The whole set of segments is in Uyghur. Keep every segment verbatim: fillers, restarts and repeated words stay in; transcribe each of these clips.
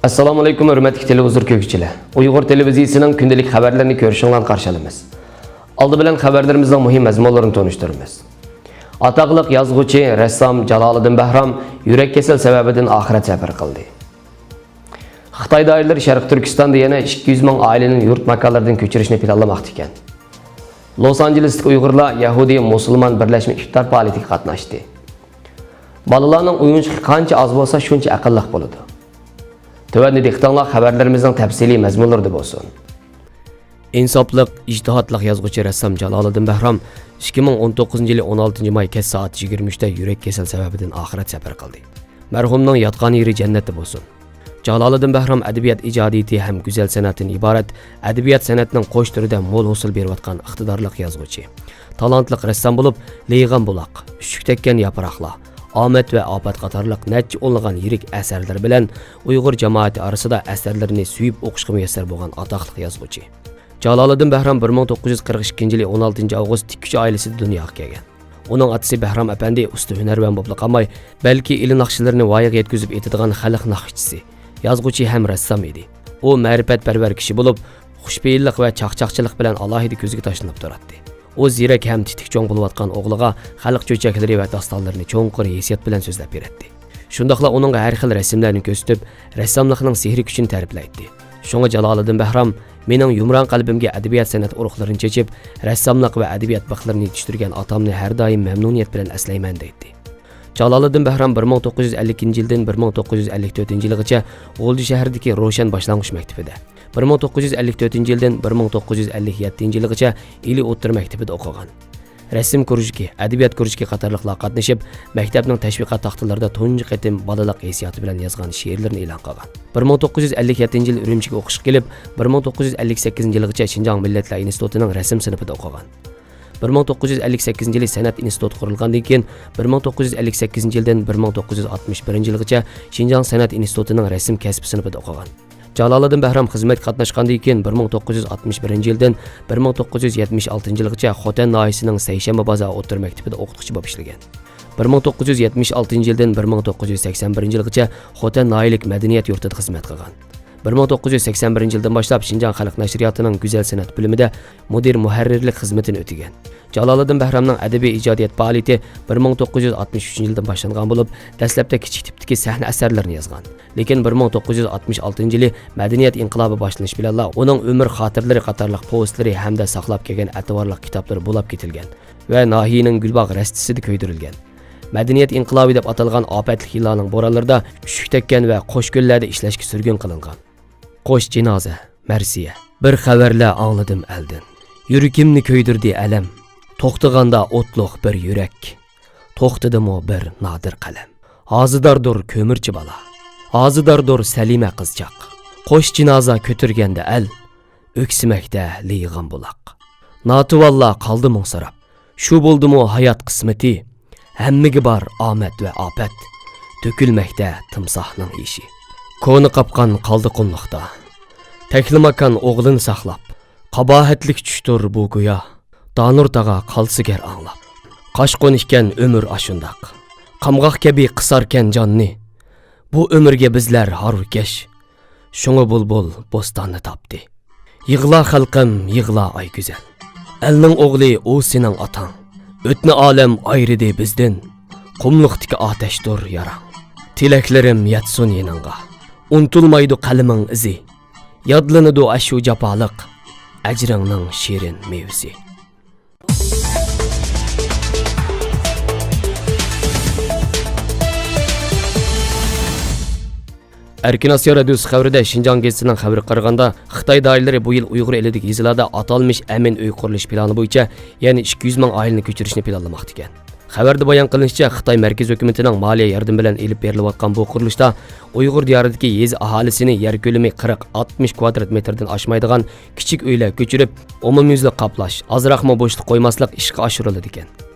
ئەسسالامۇئەلەيكۇم، ھۆرمەتلىك تېلېۋىزور كۆرگۈچىلەر! ئۇيغۇر تېلېۋىزىيىسىنىڭ كۈندىلىك خەۋەرلىرىنى كۆرۈشۈڭلارنى قارشى ئالىمىز. ئالدى بىلەن خەۋەرلىرىمىزنىڭ مۇھىم مەزمۇنلىرىنى تونۇشتۇرىمىز. ئاتاقلىق يازغۇچى، رەسسام جالالىدىن بەھرام يۈرەك كېسەل سەۋەبىدىن ئاخىرەت سەپىرى قىلدى. خىتاي دائىرىلىرى شەرقىي تۈركىستاندا يەنە ئىككى يۈز مىڭ ئائىلىنى يۇرت ماكانلىرىدىن كۆچۈرۈشنى پىلانلىماقتا ئىكەن. لوس ئانژېلېستىكى ئۇيغۇرلار يەھۇدىي مۇسۇلمان بىرلەشمە ئىپتار پائالىيىتىگە قاتناشتى. بالىلارنىڭ ئويۇنچۇقى قانچە ئاز بولسا، شۇنچە ئەقىللىق بولىدۇ. تۆۋەندە دىققىتىڭلار خەۋەرلىرىمىزنىڭ تەپسىلىي مەزمۇنلىرىدا بولسۇن. ئىنساپلىق، ئىجتىھاتلىق يازغۇچى، رەسسام جالالىدىن بەھرام ئىككى مىڭ ئون توققۇزىنچى يىلى ئون ئالتىنچى ماي كەچ سائەت يىگىرمە ئۈچتە يۈرەك كېسەل سەۋەبىدىن ئاخىرەت سەپەرى قىلدى. مەرھۇمنىڭ ياتقان يېرى جەننەتتە بولسۇن. جالالىدىن بەھرام ئەدەبىيات ئىجادىيىتى ھەم گۈزەل سەنئەتتىن ئىبارەت ئەدەبىيات سەنئەتنىڭ قوش تۈرىدە مول ھوسۇل بېرىۋاتقان ئىقتىدارلىق يازغۇچى. تالانتلىق رەسسام بولۇپ، لېيىغان بۇلاق، ئۈششۈك تەگكەن ياپراقلار، ئامەت ۋە ئاپەت قاتارلىق نەچچە ئونلىغان يىرىك ئەسەرلىرى بىلەن ئۇيغۇر جامائىتى ئارىسىدا ئەسەرلىرىنى سۆيۈپ ئوقۇشقا مۇيەسسەر بولغان ئاتاقلىق يازغۇچى. جالالىدىن بەھرام بىر مىڭ توققۇز يۈز قىرىق ئىككىنچى يىلى ئون ئالتىنچى ئاۋغۇست تىككۈچى ئائىلىسىدە دۇنياغا كەلگەن. ئۇنىڭ ئاتىسى بەھرام ئەپەندى ئۇستا ھۈنەرۋەن بولۇپلا قالماي، بەلكى ئىلى ناخشىلىرىنى ۋايىغا يەتكۈزۈپ ئېيتىدىغان خەلق ناخشىچىسى، يازغۇچى ھەم رەسسام ئىدى. ئۇ مەرىپەتپەرۋەر كىشى بولۇپ، خۇشپېئىللىق ۋە چاقچاقچىلىق بىلەن ئالاھىدە كۆزگە تاشلىنىپ تۇراتتى. ئۇ زېرەك ھەم تېتىك چوڭ بولۇۋاتقان ئوغلىغا خەلق چۆچەكلىرى ۋە داستانلىرىنى چوڭقۇر ھېسسىيات بىلەن سۆزلەپ بېرەتتى. شۇنداقلا ئۇنىڭغا ھەر خىل رەسىملەرنى كۆرسىتىپ، رەسساملىقنىڭ سېھرىي كۈچىنى تەرىپلەيتتى. شۇڭا جالالىدىن بەھرام، مېنىڭ يۇمران قەلبىمگە ئەدەبىيات سەنئەت ئۇرۇقلىرىنى چېچىپ، رەسساملىق ۋە ئەدەبىيات بىخلىرىنى يېتىشتۈرگەن ئاتامنى ھەر دائىم مەمنۇنىيەت بىلەن ئەسلەيمەن، دەيتتى. جالالىدىن بەھرام بىر مىڭ توققۇز يۈز ئەللىكىنچى يىلدىن بىر مىڭ توققۇز يۈز ئەللىك تۆتىنچى يىلغىچە غۇلجا شەھىرىدىكى روشەن باشلانغۇچ مەكتىپىدە، بىر مىڭ توققۇز يۈز ئەللىك تۆتىنچى يىلدىن بىر مىڭ توققۇز يۈز ئەللىك يەتتىنچى يىلغىچە ئىلى ئوتتۇرا مەكتىپىدە ئوقۇغان. رەسىم كۇرژۇكى، ئەدەبىيات كۇرژۇكى قاتارلىقلارغا قاتنىشىپ، مەكتەپنىڭ تەشۋىقات تاختىلىرىدا تۇنجى قېتىم بالىلىق ھېسسىياتى بىلەن يازغان شېئىرلىرىنى ئېلان قىلغان. بىر مىڭ توققۇز يۈز ئەللىك يەتتىنچى يىلى ئۈرۈمچىگە ئوقۇشقا كېلىپ، بىر مىڭ توققۇز يۈز ئەللىك سەككىزىنچى يىلغىچە شىنجاڭ مىللەتلەر ئىنستىتۇتىنىڭ رەسىم سىنىپىدا ئوقۇغان. بىر مىڭ توققۇز يۈز ئەللىك سەككىزىنچى يىلى سەنئەت ئىنستىتۇتى قۇرۇلغاندىن كېيىن، بىر مىڭ توققۇز يۈز ئەللىك سەككىزىنچى يىلدىن بىر مىڭ توققۇز يۈز ئاتمىش بىرىنچى يىلغىچە شىنجاڭ سەنئەت ئىنستىتۇتىنىڭ رەسىم كەسپى سىنىپىدا ئوقۇغان. جالالىدىن بەھرام خىزمەتكە قاتناشقاندىن كېيىن، بىر مىڭ توققۇز يۈز ئاتمىش بىرىنچى يىلدىن بىر مىڭ توققۇز يۈز يەتمىش ئالتىنچى يىلغىچە خوتەن ناھىيەسىنىڭ سەيشەنبە بازار ئوتتۇرا مەكتىپىدە ئوقۇتقۇچى بولۇپ ئىشلىگەن. بىر مىڭ توققۇز يۈز يەتمىش ئالتىنچى يىلدىن بىر مىڭ توققۇز يۈز سەكسەن بىرىنچى يىلغىچە خوتەن ناھىيەلىك مەدەنىيەت يۇرتىدا خىزمەت قىلغان. بىر مىڭ توققۇز يۈز سەكسەن بىرىنچى يىلدىن باشلاپ شىنجاڭ خەلق نەشرىياتىنىڭ گۈزەل سەنئەت بۆلۈمىدە مۇدىر مۇھەررىرلىك خىزمىتىنى ئۆتىگەن. جالالىدىن بەھرامنىڭ ئەدەبىي ئىجادىيەت پائالىيىتى بىر مىڭ توققۇز يۈز ئاتمىش ئۈچىنچى يىلدىن باشلانغان بولۇپ، دەسلەپتە كىچىك تىپتىكى سەھنە ئەسەرلىرىنى يازغان. لېكىن بىر مىڭ توققۇز يۈز ئاتمىش ئالتىنچى يىلى مەدەنىيەت ئىنقىلابى باشلىنىش بىلەنلا ئۇنىڭ ئۆمۈر خاتىرىلىرى قاتارلىق پوۋېستلىرى ھەمدە ساقلاپ كەلگەن ئەتىۋارلىق كىتابلىرى بۇلاپ كېتىلگەن ۋە ناھىيەنىڭ گۈلباغ رەستىسىدە كۆيدۈرۈلگەن. مەدەنىيەت ئىنقىلابى دەپ ئاتالغان ئاپەتلىك يىللارنىڭ بورانلىرىدا ئۈششۈك تەگكەن ۋە قوش كۆللەردە ئىشلەشكە سۈرگۈن قىلىنغان. قوش جىنازە، مەرسىيە. بىر خەۋەرلەر ئاڭلىدىم ئەلدىن. يۈرىكىمنى كۆيدۈردى ئەلەم. توختىغاندا ئوتلۇق بىر يۈرەك، توختىدىمۇ بىر نادىر قەلەم. ھازىداردۇر كۆمۈرچى بالا، ھازىداردۇر سەلىمە قىزچاق. قوش جىنازا كۆتۈرگەندە ئەل، ئۆكسۈمەكتە لېيىغان بۇلاق. ناتىۋانلار قالدى مۇڭسىراپ. شۇ بولدىمۇ ھايات قىسمىتى؟ ھەممىگە بار ئامەت ۋە ئاپەت، تۆكۈلمەكتە تىمساھنىڭ يېشى. كونا قاپقان قالدى قۇملۇقتا، تەكلىماكان ئوغلىنى ساقلاپ. قاباھەتلىك چۈشتۇر بۇ گويا، دانۇر تاغا قالسا گەر ئاڭلاپ. قاچقۇن ئىكەن ئۆمۈر ئاشۇنداق، قامغاق كەبى قىساركەن جاننى. بۇ ئۆمۈرگە بىزلەر ھارۋىكەش، شۇڭا بۇلبۇل بوستاننى تاپتى. يىغلا خەلقىم، يىغلا ئايگۈزەل. ئەلنىڭ ئوغلى ئۇ سېنىڭ ئاتاڭ. ئۆتنە ئالەم ئايرىدى بىزدىن، قۇملۇقتىكى ئاتەشتۇر ياراڭ. تىلەكلىرىم يەتسۇن يېنىڭغا، ئۇنتۇلمايدۇ قەلىمىڭ ئىزى. يادلىنىدۇ ئاشۇ جاپالىق ئەجرىڭنىڭ شېرىن مېۋىسى. ئەركىن ئاسىيا رادىيوسى خەۋىرىدە شىنجاڭ گېزىتىنىڭ خەۋىرىگە قارىغاندا، خىتاي دائىرىلىرى بۇ يىل ئۇيغۇر ئېلىدىكى يېزىلاردا ئاتالمىش ئەمىن ئۆي قۇرۇلۇشى پىلانى بويىچە يەنە ئىككى يۈز مىڭ ئائىلىنى كۆچۈرۈشنى پىلانلىماقتا ئىكەن. خەۋەردە بايان قىلىنىشىچە، خىتاي مەركىزىي ھۆكۈمىتىنىڭ مالىيە ياردىمى بىلەن ئېلىپ بېرىلىۋاتقان بۇ قۇرۇلۇشتا ئۇيغۇر دىيارىدىكى يېزا ئاھالىسىنى يەر كۆلىمى قىرىق، ئاتمىش كۋادرات مېتىردىن ئاشمايدىغان كىچىك ئۆيلەر كۆچۈرۈپ، ئومۇميۈزلۈك قاپلاش، ئازراقمۇ بوشلۇق قويماسلىق ئىشقا ئاشۇرۇلىدىكەن.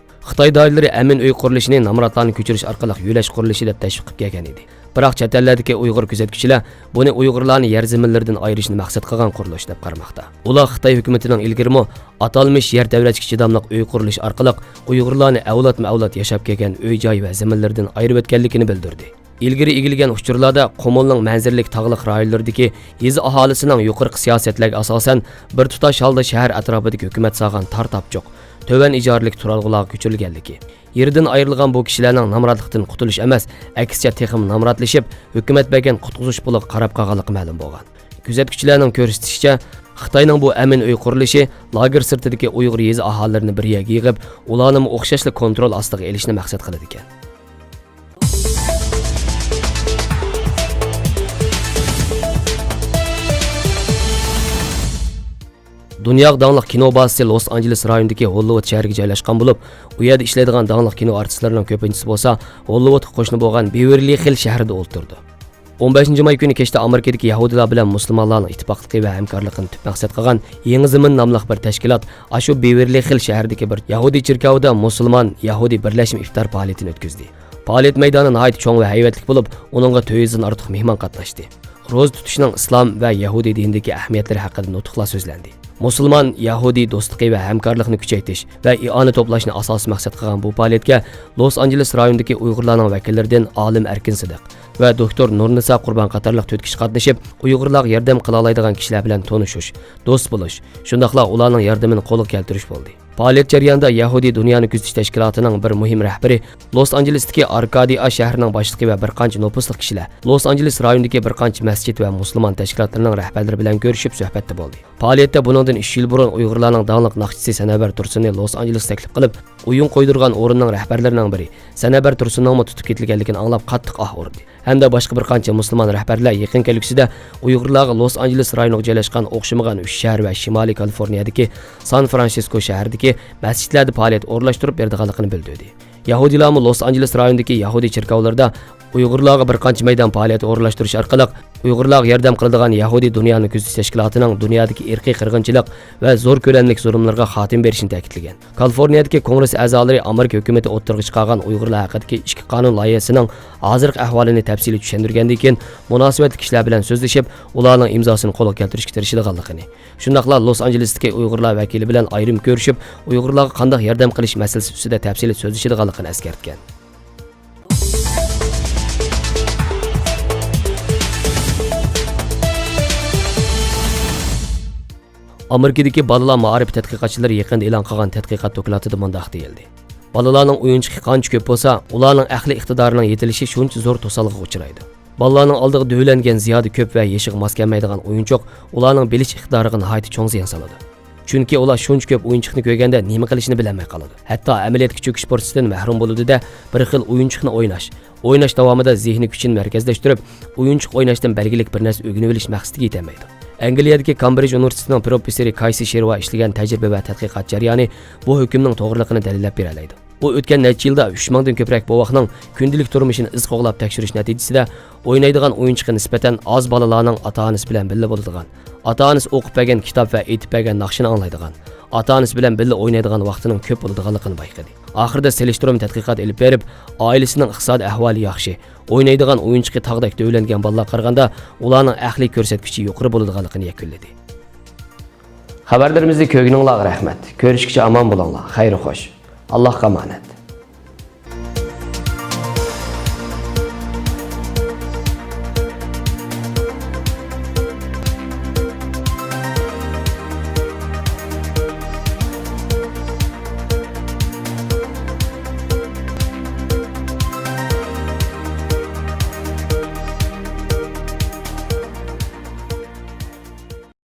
خىتاي دائىرىلىرى ئەمىن ئۆي قۇرۇلۇشىنى نامراتلارنى كۆچۈرۈش ئارقىلىق يۆلەش قۇرۇلۇشى دەپ تەشۋىق قىلىپ كەلگەن ئىدى. بىراق چەت ئەللەردىكى ئۇيغۇر كۆزەتكۈچىلەر بۇنى ئۇيغۇرلارنى يەر زېمىنلىرىدىن ئايرىشنى مەقسەت قىلغان قۇرۇلۇش دەپ قارىماقتا. ئۇلار خىتاي ھۆكۈمىتىنىڭ ئىلگىرىمۇ ئاتالمىش يەر تەۋرەشكە چىداملىق ئۆي قۇرۇلۇش ئارقىلىق ئۇيغۇرلارنى ئەۋلادمۇ ئەۋلاد ياشاپ كەلگەن ئۆي جاي ۋە زېمىنلىرىدىن ئايرىۋەتكەنلىكىنى بىلدۈردى. ئىلگىرى ئىگىلىگەن ئۇچۇرلاردا قۇمۇلنىڭ مەنزىرىلىك تاغلىق رايونلىرىدىكى يېزا ئاھالىسىنىڭ يۇقىرىقى سىياسەتلەرگە ئاساسەن، بىر تۇتاش ھالدا شەھەر ئەتراپىدىكى ھۆكۈمەت سالغان تار تاپچۇق، تۆۋەن ئىجارىلىك تۇرالغۇلارغا كۆچۈرۈلگەنلىكى، يېرىدىن ئايرىلغان بۇ كىشىلەرنىڭ نامراتلىقتىن قۇتۇلۇش ئەمەس، ئەكسىچە تېخىمۇ نامراتلىشىپ، ھۆكۈمەت بەرگەن قۇتقۇزۇش پۇلىغا قاراپ قالغانلىقى مەلۇم بولغان. كۆزەتكۈچىلەرنىڭ كۆرسىتىشىچە، خىتاينىڭ بۇ ئەمىن ئۆي قۇرۇلۇشى لاگېر سىرتىدىكى ئۇيغۇر يېزا ئاھالىلىرىنى بىر يەرگە يىغىپ، ئۇلارنىمۇ ئوخشاشلا كونترول ئاستىغا ئېلىشنى مەقسەت قىلىدىكەن. دۇنياغا داڭلىق كىنو بازىسى لوس ئانژېلېس رايونىدىكى ھوللىۋۇد شەھىرىگە جايلاشقان بولۇپ، ئۇ يەردە ئىشلەيدىغان داڭلىق كىنو ئارتىسلىرىنىڭ كۆپىنچىسى بولسا ھوللىۋۇدقا قوشنا بولغان بېۋېرلى خىل شەھىرىدە ئولتۇرىدۇ. ئون بەشىنچى ماي كۈنى كەچتە ئامېرىكىدىكى يەھۇدىيلار بىلەن مۇسۇلمانلارنىڭ ئىتتىپاقلىقى ۋە ھەمكارلىقىنى تۈپ مەقسەت قىلغان يېڭى زېمىن ناملىق بىر تەشكىلات ئاشۇ بېۋېرلى خىل شەھىرىدىكى بىر يەھۇدىي چېركاۋىدا مۇسۇلمان يەھۇدىي بىرلەشمە ئىپتار پائالىيىتىنى ئۆتكۈزدى. پائالىيەت مەيدانى ناھايىتى چوڭ ۋە ھەيۋەتلىك بولۇپ، ئۇنىڭغا تۆت يۈزدىن ئارتۇق مېھمان قاتناشتى. روزا تۇتۇشنىڭ ئىسلام ۋە يەھۇدىي دىنىدىكى ئەھمىيەتلىرى ھەققىدە نۇتۇقلار سۆزلەندى. مۇسۇلمان يەھۇدىي دوستلۇقى ۋە ھەمكارلىقنى كۈچەيتىش ۋە ئىئانە توپلاشنى ئاساسىي مەقسەت قىلغان بۇ پائالىيەتكە لوس ئانژېلېس رايونىدىكى ئۇيغۇرلارنىڭ ۋەكىللىرىدىن ئالىم ئەركىن سىدىق ۋە دوكتور نۇرنىسا قۇربان قاتارلىق تۆت كىشى قاتنىشىپ، ئۇيغۇرلارغا ياردەم قىلالايدىغان كىشىلەر بىلەن تونۇشۇش، دوست بولۇش، شۇنداقلا ئۇلارنىڭ ياردىمىنى قولغا كەلتۈرۈش بولدى. پائالىيەت جەريانىدا يەھۇدىي دۇنيانى كۆزىتىش تەشكىلاتىنىڭ بىر مۇھىم رەھبىرى، لوس ئانژېلېستىكى ئاركادىيا شەھىرىنىڭ باشلىقى ۋە بىر قانچە نوپۇسلۇق كىشىلەر، لوس ئانژېلېس رايونىدىكى بىر قانچە مەسچىت ۋە مۇسۇلمان تەشكىلاتلىرىنىڭ رەھبەرلىرى بىلەن كۆرۈشۈپ سۆھبەتتە بولدى. پائالىيەتتە بۇنىڭدىن ئۈچ يىل بۇرۇن ئۇيغۇرلارنىڭ داڭلىق ناخشىچىسى سەنەۋەر تۇرسۇننى لوس ئانژېلېسقا تەكلىپ قىلىپ، ئويۇن قويدۇرغان ئورۇننىڭ رەھبەرلىرىنىڭ بىرى سەنەۋەر تۇرسۇننىڭمۇ تۇتۇپ كېتىلگەنلىكىنى ئاڭلاپ قاتتىق ئاھ ئۇردى. ھەمدە باشقا بىر قانچە مۇسۇلمان رەھبەرلەر يېقىن كەلگۈسىدە ئۇيغۇرلارغا لوس ئانژېلېس رايونىغا جايلاشقان ئوخشىمىغان ئۈچ شەھەر ۋە شىمالىي كالىفورنىيەدىكى سان فرانسىسكو شەھىرىدىكى مەسچىتلەردە پائالىيەت ئورۇنلاشتۇرۇپ بېرىدىغانلىقىنى بىلدۈردى. يەھۇدىيلارمۇ لوس ئانژېلېس رايونىدىكى يەھۇدىي چېركاۋلىرىدا ئۇيغۇرلارغا بىر قانچە مەيدان پائالىيەت ئورۇنلاشتۇرۇش ئارقىلىق، ئۇيغۇرلارغا ياردەم قىلىدىغان يەھۇدىي دۇنيانى كۆزىتىش تەشكىلاتىنىڭ دۇنيادىكى ئىرقىي قىرغىنچىلىق ۋە زور كۆلەملىك زۇلۇملىرىغا خاتىمە بېرىشىنى تەكىتلىگەن. كالىفورنىيەدىكى كونگرېس ئەزالىرى ئامېرىكا ھۆكۈمىتى ئوتتۇرىغا چىقارغان ئۇيغۇرلار ھەققىدىكى ئىككى قانۇن لايىھەسىنىڭ ھازىرقى ئەھۋالىنى تەپسىلىي چۈشەندۈرگەندىن كېيىن، مۇناسىۋەتلىك كىشىلەر بىلەن سۆزلىشىپ، ئۇلارنىڭ ئىمزاسىنى قولغا كەلتۈرۈشكە تىرىشىدىغانلىقىنى، شۇنداقلا لوس ئانژېلېستىكى ئۇيغۇرلار ۋەكىلى بىلەن ئايرىم كۆرۈشۈپ، ئۇيغۇرلارغا قانداق ياردەم قىلىش مەسىلىسى ئۈستىدە تەپسىلىي سۆزلىشىدىغانلىقىنى ئەسكەرتكەن. ئامېرىكىدىكى بالىلار مائارىپى تەتقىقاتچىلىرى يېقىندا ئېلان قىلغان تەتقىقات دوكلاتىدا مۇنداق دېيىلدى: بالىلارنىڭ ئويۇنچۇقى قانچە كۆپ بولسا، ئۇلارنىڭ ئەقلىي ئىقتىدارىنىڭ يېتىلىشى شۇنچە زور توسالغۇغا ئۇچرايدۇ. بالىلارنىڭ ئالدىغا دۆۋىلەنگەن زىيادە كۆپ ۋە يېشىغا ماس كەلمەيدىغان ئويۇنچۇق ئۇلارنىڭ بىلىش ئىقتىدارىغا ناھايىتى چوڭ زىيان سالىدۇ. چۈنكى ئۇلار شۇنچە كۆپ ئويۇنچۇقنى كۆرگەندە نېمە قىلىشنى بىلەلمەي قالىدۇ. ھەتتا ئەمەلىيەتكە چۆكۈش پۇرسىتىدىن مەھرۇم بولىدۇ-دە، بىر خىل ئويۇنچۇقنى ئويناش، ئويناش داۋامىدا زېھنىي كۈچىنى مەركەزلەشتۈرۈپ، ئويۇنچۇق ئويناشتىن بەلگىلىك بىر نەرسە ئۆگىنىۋېلىش مەقسىتىگە يېتەلمەيدۇ. ئەنگلىيەدىكى كامبرىج ئۇنىۋېرسىتېتىنىڭ پروفېسسورى كايسى شېرۋا ئىشلىگەن تەجرىبە ۋە تەتقىقات جەريانى بۇ ھۆكۈمنىڭ توغرىلىقىنى دەلىللەپ بېرەلەيدۇ. ئۇ ئۆتكەن نەچچە يىلدا ئۈچ مىڭدىن كۆپرەك بوۋاقنىڭ كۈندىلىك تۇرمۇشىنى ئىز قوغلاپ تەكشۈرۈش نەتىجىسىدە، ئوينايدىغان ئويۇنچۇقى نىسبەتەن ئاز بالىلارنىڭ ئاتا-ئانىسى بىلەن بىللە بولىدىغان، ئاتا-ئانىسى ئوقۇپ بەرگەن كىتاب ۋە ئېيتىپ بەرگەن ناخشىنى ئاڭلايدىغان، ئاتا-ئانىسى بىلەن بىللە ئوينايدىغان ۋاقتىنىڭ كۆپ بولىدىغانلىقىنى بايقىدى. ئاخىرىدا سېلىشتۇرما تەتقىقات ئېلىپ بېرىپ، ئائىلىسىنىڭ ئىقتىسادىي ئەھۋالى ياخشى، ئوينايدىغان ئويۇنچۇقى تاغدەك دۆۋىلەنگەن بالىلارغا قارىغاندا، ئۇلارنىڭ ئەقلىي كۆرسەتكۈچى يۇقىرى بولىدىغانلىقىنى يەكۈنلىدى. خەۋەرلىرىمىزنى كۆرگىنىڭلارغا رەھمەت. كۆرۈشكىچە ئامان بولۇڭلار. خەير خوش. ئاللاھقا ئامانەت.